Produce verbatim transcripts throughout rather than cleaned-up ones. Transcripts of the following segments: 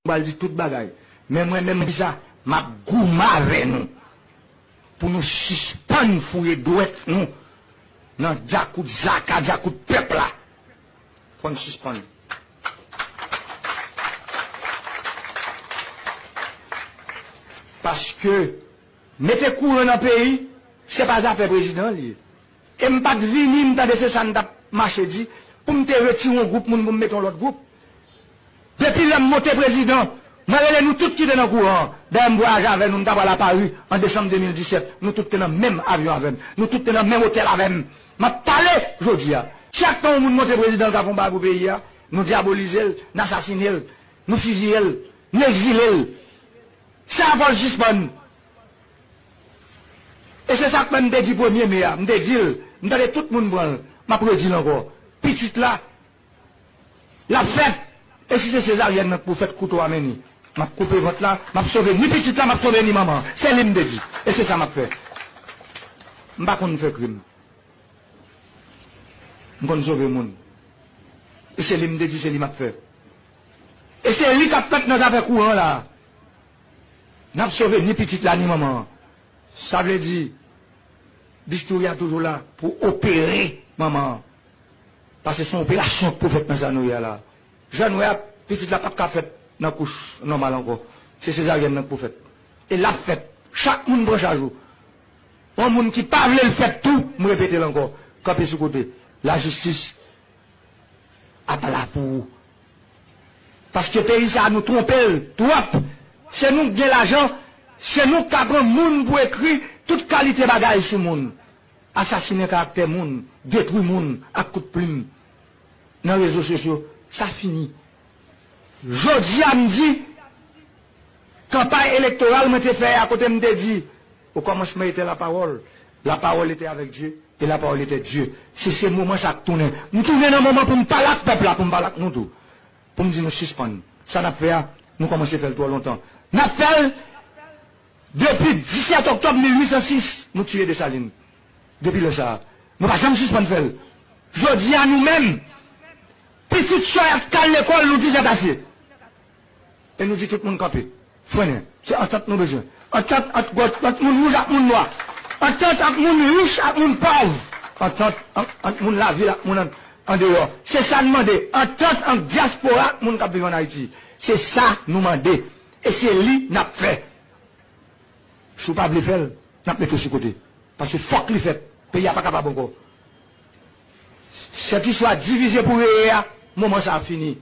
M pral di tout bagay. Men mwen menm di sa, m ap goumen avè nou. Pou nou sispann fouye dwèt nou nan djakout zaka, djakout pèp la. Fò n sispann. Paske mete kouran nan peyi, se pa zafè prezidan li ye. E m pa t vini, m tande se sa n t ap mache di, pou m te retire yon gwoup moun pou m mete yon lòt gwoup. Depi lè m monte prezidan, mwen rele nou tout ki te nan kouran an. Dayè m vwayaje avè nou, m ta pral a Pari an desanm de mil disèt. Nou tout te nan menm avyon avè m. Nou tout te nan menm otèl avè m. M ap pale jodi a. Chak tan yon moun monte prezidan, l ka fè yon bagay pou peyi a, nou dyabolize l, n asasine l, nou fiziye l, n egzile l. Sa fò l sispann. E se sa k fè m te di premye me a, m te di l, m tande tout moun pran l, m ap redi l ankò. Pitit la, l ap fèt. E si se sezaryèn nan k pou fèt, kouto a men ni. M ap koupe vant la, m ap sove ni pitit la, m ap sove ni manman an. Se li m te di. E se sa m ap fè. M pa konn fè krim. M konn sove moun. E se li m te di, se li m ap fè. E se li k ap fèt nan zafè kouran la. N ap sove ni pitit la, ni manman an. Sa vle di, Bistouri a toujou la pou opere manman an. Paske se yon operasyon k pou fèt nan sa nou ye a la. Jan nou wè a, pitit la p ap ka fèt nan kouch nòmal ankò. Se sezaryèn nan k pou fèt. E l ap fèt. Chak moun pran chaj ou. Yon moun ki pa vle l fèt tou, m repete l ankò. Kanpe sou kote. Lajistis ap la pou ou. Paske peyi sa a, nou twonpe l twòp. Se nou k gen lajan, se nou k ka pran moun pou ekri tout kalite bagay sou moun. Asasinen karaktè moun, detwi moun ak kout plim nan rezo sosyo, sa fini. Jodi a, m di, kanpay elektoral mwen te fè a, kote m te di, au commencement était la parole, la parole était avec Dieu, et la parole était Dieu. Se, se moman sa k tounen. M tounen nan moman pou m pale ak pèp la, pou m pale ak nou tou. Pou m di nou sispann. Sa n ap fè a, nou kòmanse fè l twò lontan. N ap fè l depi disèt oktòb mil uit san sis, nou tiye Desalin. Depi lè sa a, nou pa janm sispann fè l. Jodi a, nou menm, pitit Choyat k al lekòl, nou di zèt ase. E nou di tout moun kanpe. Frennen. Se antant nou bezwen. Antant ant gòt, ant moun wouj ak moun nwa. Antant ant moun rich ak moun pòv. Antant ant, ant moun lavil ak moun an, andeyò. Se sa n mande. Antant ant dyaspora ak moun k ap viv ann Ayiti. Se sa nou mande. E se li n ap fè. Si w pa vle fè l, n ap mete w sou kote. Paske fòk li fèt. Peyi a pa kapab ankò. Sèt istwa divize pou reye a, moman sa a fini.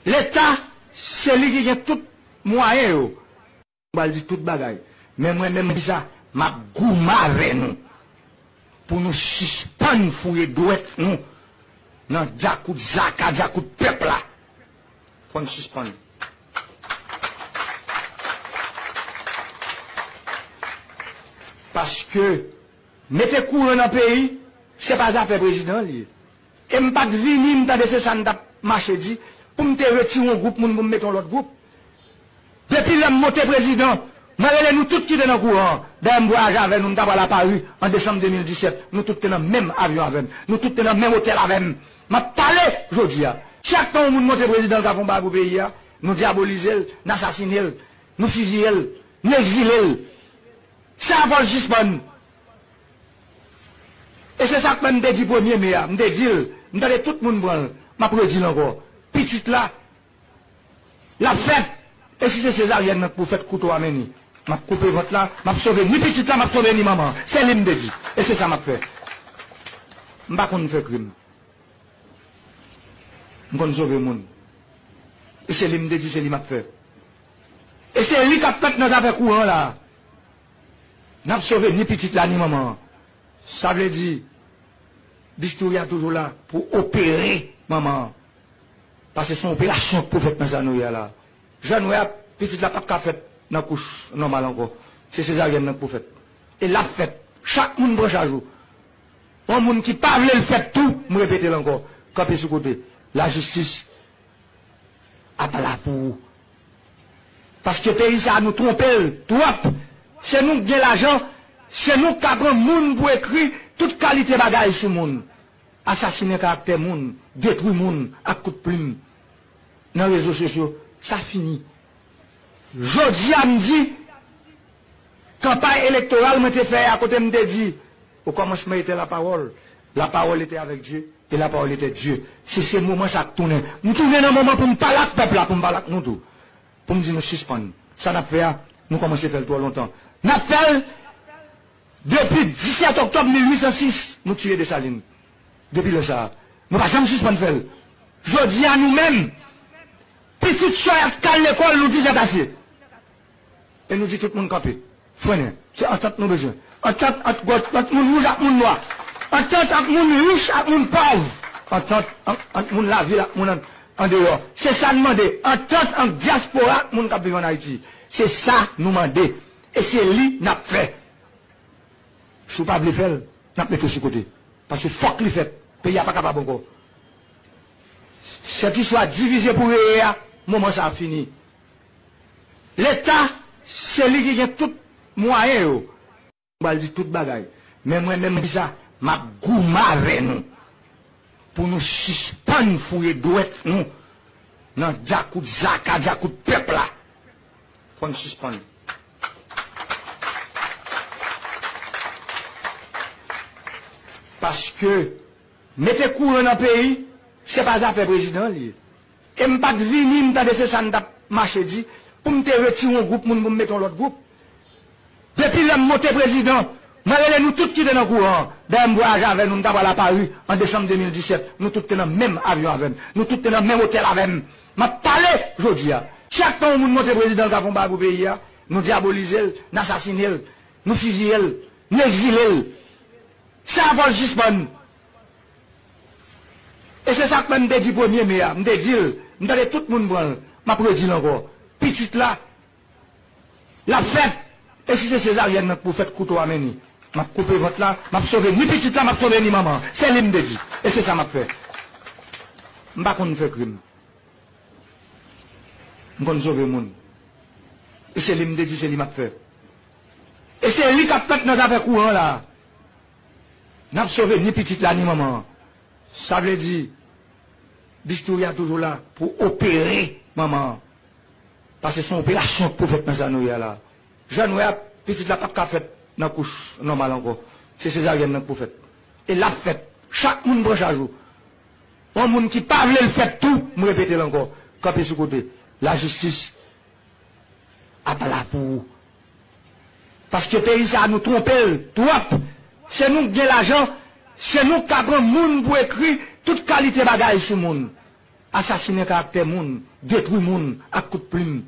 Leta, se li ki gen tout mwayen yo. M pral di tout bagay. Men mwen menm di sa, m ap goumen avè nou. Pou nou sispann fouye dwèt nou nan djakout zaka, djakout pèp la. Fò n sispann. Paske mete kouran nan peyi, se pa zafè prezidan li ye. E m pa t vini, m tande se sa n t ap mache di, pou m te retire yon gwoup moun pou m mete yon lòt gwoup. Depi lè m monte prezidan, mwen rele nou tout ki te nan kouran an. Dayè m vwayaje avè nou, m ta pral a Pari an desanm de mil disèt. Nou tout te nan menm avyon avè m. Nou tout te nan menm otèl avè m. M ap pale jodi a. Chak tan yon moun monte prezidan, l ka fè yon bagay pou peyi a, nou dyabolize l, n asasine l, nou fiziye l, n egzile l. Sa fò l sispann. E se sa k fè m te di premye me a, m te di l, m tande tout moun pran l, m ap redi l ankò. Pitit la, l ap fèt. E si se sezaryèn nan k pou fèt, kouto a men ni. M ap koupe vant la, m ap sove ni pitit la, m ap sove ni manman an. Se li m te di. E se sa m ap fè. M pa konn fè krim. M konn sove moun. E se li m te di, se li m ap fè. E se li k ap fèt nan zafè kouran la. N ap sove ni pitit la, ni manman an. Sa vle di, Bistouri a toujou la pou opere manman an. Paske se yon operasyon k pou fèt nan sa nou ye a la. Jan nou wè a, pitit la p ap ka fèt nan kouch nòmal ankò. Se sezaryèn nan k pou fèt. E l ap fèt. Chak moun pran chaj ou. Yon moun ki pa vle l fèt tou, m repete l ankò. Kanpe sou kote. Lajistis ap la pou ou. Paske peyi sa a, nou twonpe l twòp. Se nou k gen lajan, se nou k ka pran moun pou ekri tout kalite bagay sou moun. Asasinen karaktè moun, detwi moun ak kout plim nan rezo sosyo, Sa fini. Jodi a m di, kanpay elektoral mwen te fè a kote m te di, au commencement était la parole, la parole était avec Dieu, et la parole était Dieu. Se, se moman sa k tounen. M tounen nan moman pou m pale ak pèp la, pou m pale ak nou tou. Pou m di nou sispann. Sa n ap fè a, nou kòmanse fè l twò lontan. N ap fè l depi disèt oktòb mil uit san sis, nou tiye Desalin. Depi lè sa a, nou pa janm sispann fè l. Jodi a, nou menm, pitit Choyat k al lekòl, nou di sèt ase. E nou di tout moun kanpe. Frennen. Se antant nou bezwen. Antant ant gòt, ant moun wouj ak moun nwa. Antant ant moun rich ak moun pòv. Antant ant, ant moun lavil ak moun an, andeyò. Se sa n mande. Antant ant dyaspora ak moun k ap viv ann Ayiti. Se sa nou mande. E se li n ap fè. Si w pa vle fè l, n ap mete w sou kote. Paske fòk li fèt. Peyi a pa kapab ankò. Sèt istwa divize pou reye a, moman sa a fini. Leta, se li ki gen tout mwayen yo. M pral di tout bagay. Men mwen menm m di sa, m ap goumen avè nou. Pou nou sispann fouye dwèt nou nan djakout zaka, djakout pèp la. Fò n sispann. Paske mete kouran nan peyi, se pa zafè prezidan li ye. E m pa t vini, m tande se sa n t ap mache di, pou m te retire yon gwoup moun pou m mete yon lòt gwoup. Depi lè m monte prezidan, mwen rele nou tout ki te nan kouran an. Dayè m vwayaje avè nou, m ta pral a Pari an desanm de mil disèt. Nou tout te nan menm avyon avè m. Nou tout te nan menm otèl avè m. M ap pale jodi a. Chak tan yon moun monte prezidan, l ka fè yon bagay pou peyi a, nou dyabolize l, n asasine l, nou fiziye l, nou egzile l. Sa fò l sispann. E se sa k fè m te di premye me a, m te di l, m tande tout moun pran l, m ap redi l ankò. Pitit la, l ap fèt. E si se sezaryèn nan k pou fèt, kouto a men ni. M ap koupe vant la, m ap sove ni pitit la, m ap sove ni manman an. Se li m te di. E se sa m ap fè. M pa konn fè krim. M konn sove moun. E se li m te di, se li m ap fè. E se li k ap fèt nan zafè kouran la. N ap sove ni pitit la, ni manman an. Sa vle di, bistouri a toujou la pou opere manman an. Paske se yon operasyon k pou fèt nan sa nou ye a la. Jan nou wè a, pitit la p ap ka fèt nan kouch nòmal ankò. Se sezaryèn nan k pou fèt. E l ap fèt. Chak moun pran chaj ou. Yon moun ki pa vle l fèt tou, m repete l ankò. Kanpe sou kote. Lajistis ap la pou ou. Paske peyi sa a, nou twonpe l twòp. Se nou k gen lajan, se nou k ka pran moun pou ekri tout kalite bagay sou moun. Asasinen karaktè moun, detwi moun ak kout plim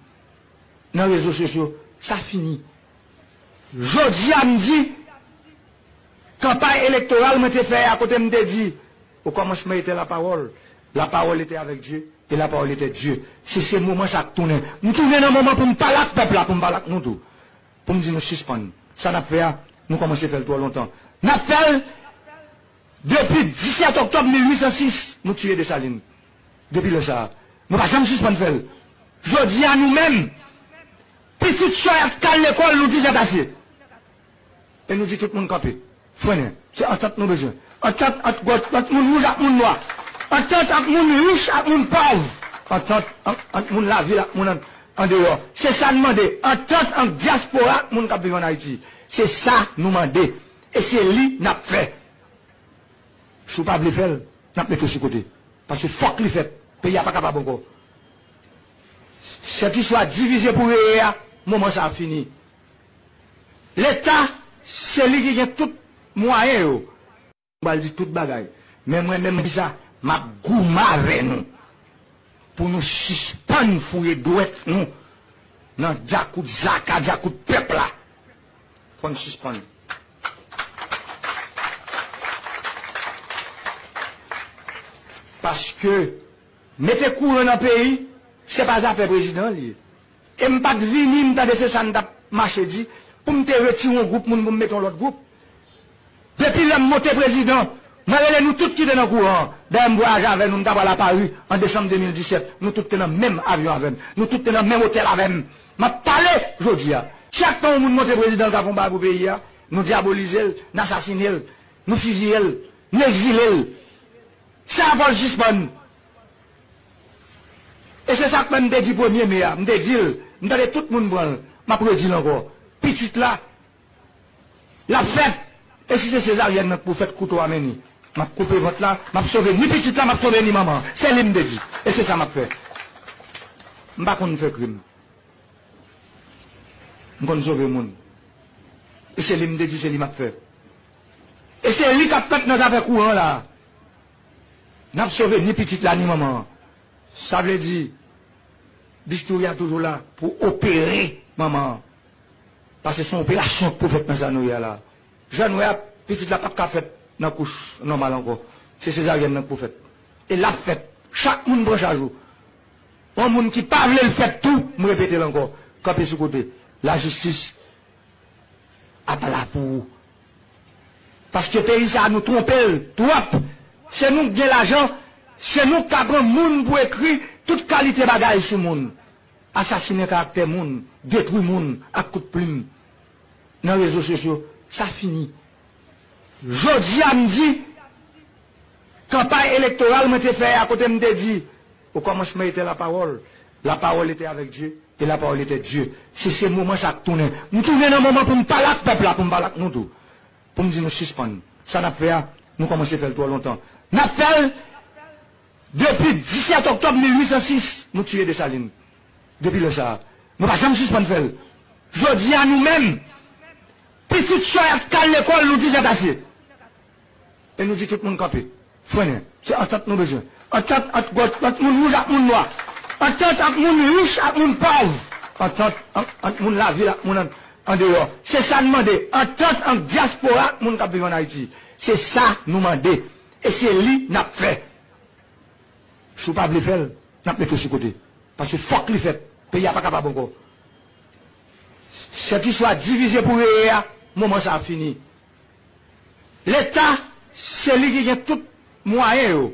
nan rezo sosyo, sa fini. Jodi a m di, kanpay elektoral mwen te fè a kote m te di, au commencement était la parole, la parole était avec Dieu, et la parole était Dieu. Se, se moman sa k tounen. M tounen nan moman pou m pale ak pèp la, pou m pale ak nou tou. Pou m di nou sispann. Sa n ap fè a, nou kòmanse fè l twò lontan. N ap fè l depi disèt oktòb mil uit san sis, nou tiye Desalin. Depi lè sa a, nou pa janm sispann fè l. Jodi a, nou menm, pitit Choyat k al lekòl, nou di sèt ase. E nou di tout moun kanpe. Frennen. Se antant nou bezwen. Antant ant gòt, ant moun wouj ak moun nwa. Antant ant moun rich ak moun pòv. Antant ant, ant moun lavil ak moun an, andeyò. Se sa n mande. Antant ant dyaspora ak moun k ap viv ann Ayiti. Se sa nou mande. E se li n ap fè. Si w pa vle fè l, n ap mete w sou kote. Paske fòk li fèt. Peyi a pa kapab ankò. Sèt istwa divize pou reye a, moman sa a fini. Leta, se li ki gen tout mwayen yo. M pral di tout bagay. Men mwen menm m di sa, m ap goumen avè nou. Pou nou sispann fouye dwèt nou nan djakout zaka, djakout pèp la. Fò n sispann. Paske mete kouran nan peyi, se pa zafè prezidan li ye. E m pa t vini, m tande se sa n t ap mache di, pou m te retire yon gwoup moun pou m mete yon lòt gwoup. Depi lè m monte prezidan, mwen rele nou tout ki te nan kouran an. Dayè m vwayaje avè nou, m ta pral a Pari an desanm de mil disèt. Nou tout te nan menm avyon avè m. Nou tout te nan menm otèl avè m. M ap pale jodi a. Chak tan yon moun monte prezidan, l ka fè yon bagay pou peyi a, nou dyabolize l, n asasine l, nou fiziye l, nou egzile l. Sa fò l sispann. E se sa k fè m te di premye me a, m te di l, m tande tout moun pran l, m ap redi l ankò. Pitit la, l ap fèt. E si se sezaryèn nan k pou fèt, kouto a mennen. M ap koupe vant la, m ap sove ni pitit la, m ap sove ni manman an. Se li m te di. E se sa m ap fè. M pa konn fè krim. M konn sove moun. E se li m te di, se li m ap fè. E se li k ap fèt nan zafè kouran la. N ap sove ni pitit la, ni manman an. Sa vle di, bistouri a toujou la pou opere manman an. Paske se yon operasyon k pou fèt nan sa nou ye a la. Jan nou wè a, pitit la p ap ka fèt nan kouch nòmal ankò. Se sezaryèn nan k pou fèt. E l ap fèt. Chak moun pran chaj ou. Yon moun ki pa vle l fèt tou, m repete l ankò, kanpe sou kote. Lajistis ap la pou ou. Paske peyi sa a, nou twonpe l twòp. Se nou k gen lajan, se nou k ka pran moun pou ekri tout kalite bagay sou moun. Asasinen karaktè moun, detwi moun ak kout plim nan rezo sosyo, sa fini. Jodi a, m di, kanpay elektoral mwen te fè a, kote m te di, au commencement était la parole, la parole était avec Dieu, et la parole était Dieu. Se, se moman sa k tounen. M tounen nan moman pou m pale ak pèp la, pou m pale ak nou tou. Pou m di nou sispann. Sa n ap fè a, nou kòmanse fè l twò lontan. N ap fè l depi disèt oktòb mil uit san sis, nou tiye Desalin. Depi lè sa a, nou pa janm sispann fè l. Jodi a, nou menm, pitit Choyat k al lekòl, nou di zèt ase. E nou di tout moun kanpe. Frennen. Se antant nou bezwen. Antant ant gwòt, ant moun wouj ak moun nwa. Antant ant moun rich ak moun pòv. Antant ant, ant moun lavil ak moun an, andeyò. Se sa n mande. Antant ant dyaspora ak moun k ap viv ann Ayiti. Se sa nou mande. E se li n ap fè. Si w pa vle fè l, n ap mete w sou kote. Paske fòk li fèt. Peyi a pa kapab ankò. Sèt istwa divize pou reye a, moman sa a fini. Leta, se li ki gen tout mwayen yo.